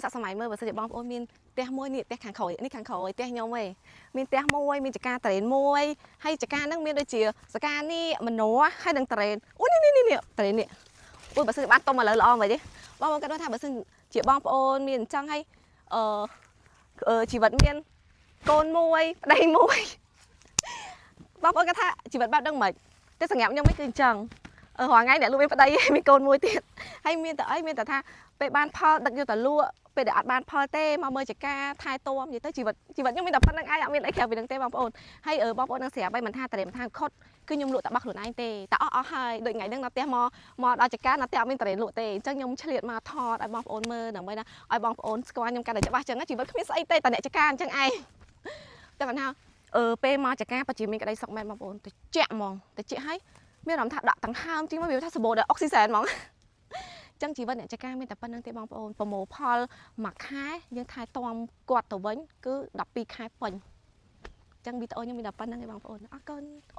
សាក់សម័យមើលបើសិនជាបងប្អូនមានផ្ទះមួយនេះផ្ទះខាងក្រោយនេះខាងក្រោយផ្ទះខ្ញុំឯងមានផ្ទះមួយមានចការត្រេនមួយហើយចការហ្នឹងមានដូចជាសកានេះមនោហើយនឹងត្រេនអូនេះនេះនេះត្រេននេះអូយបើសិនជាបានតុំឥឡូវល្អមិនទេបងប្អូនគិតថាបើសិនជាបងប្អូនមានអញ្ចឹងហើយអឺអឺជីវិតមានកូនមួយប្តីមួយបងប្អូនគាត់ថាជីវិតបែបហ្នឹងមិនតែសម្រាប់ខ្ញុំវិញគឺអញ្ចឹងអឺរាល់ថ្ងៃអ្នកលក់មានប្តីមានកូនមួយទៀតហើយមានតែអីមានតែថាពេលបានផលដឹកយកទៅលក់ពេលដែលអត់បានផលទេមកមើលចការថែទាំនិយាយទៅជីវិតជីវិតខ្ញុំមានតែប៉ុណ្្នឹងឯងអត់មានអីក្រៅពីហ្នឹងទេបងប្អូនហើយបងប្អូននឹងស្រាប់ហើយមិនថាតរេមិនថាខុតគឺខ្ញុំលក់តែបោះខ្លួនឯងទេតែអស់អស់ហើយដូចថ្ងៃហ្នឹងនៅផ្ទះមកមកដល់ចការនៅផ្ទះអត់មានតរេលក់ទេអញ្ចឹងខ្ញុំឆ្លៀតមកថតឲ្យបងប្អូនមើលដើម្បីណាឲ្យបងប្អូនស្គាល់ខ្ញុំកាន់តែច្បាស់អញ្ចឹងជីវិតគ្មានស្អីទេតែអ្នកចការអញ្ចឹងឯងតែមិនថាអឺពេលមកចការពិតជាមានក្តីសុខមែនបងប្អូនតិចហ្មងតិចហើយមានអារម្មណ៍ថាដាក់ដង្ហើមជាងមកវាថាសបោដល់អុកស៊ីសែនហ្មងចឹងជីវិតអ្នកចការមានតែប៉ុណ្្នឹងទេបងប្អូនប្រមូលផលមួយខែយើងថែទាំគាត់ទៅវិញគឺ12ខែពេញចឹងវីដេអូខ្ញុំមានតែប៉ុណ្្នឹងឯងបងប្អូនអរគុណ។